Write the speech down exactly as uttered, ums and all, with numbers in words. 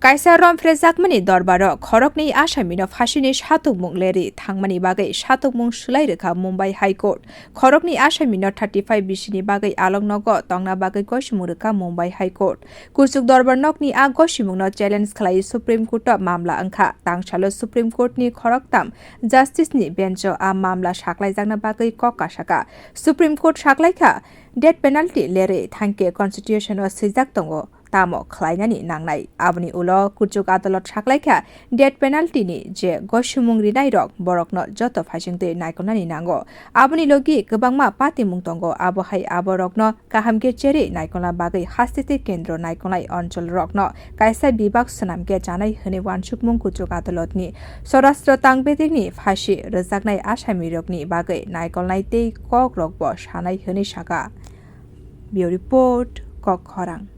Kaisa romphrejakmani dorbaro khoroknwi asamino phasini satokmung lerwi thangmani bagwi satokmung swlai rwkha Mumbai High Court. Khoroknwi asamino thirty five bisini bagwi aloknogo tongna bagwi gosimung rwkha Mumbai High Court. Kuchuk dorbar nokni a gosimungno challenge khlaiwi Supreme Court-o mamla wngkha. Tangsalo Supreme Court-ni khoroktham justice-ni bench-o a mamla saklaijakna bagwi kok kasakha. Supreme Court saklaikha, death penalty lerwi thangkhe constitution-o swijak tongo, tamo khlainani nangnai. Aboni ulo kuchuk adolot saklaikha, death penalty-ni je gosimung rinairok borokno joto phaisingtwi naikolnani nango. Aboni logi kwbangma patimung tongo, abo hai aborokno kaham khe cherwi naikolna bagwi hastete kendro naikolnai oncholrokno kaisa bibak swnam khe chanai hwnwi uansukmung kuchuk adolotni Swarashtra Tangbetingni phasi rwjaknai asamirokni bagwi naikolnai tei kokrokbo sanai hwnwi sakha. Bureau Report, Kok Khorang.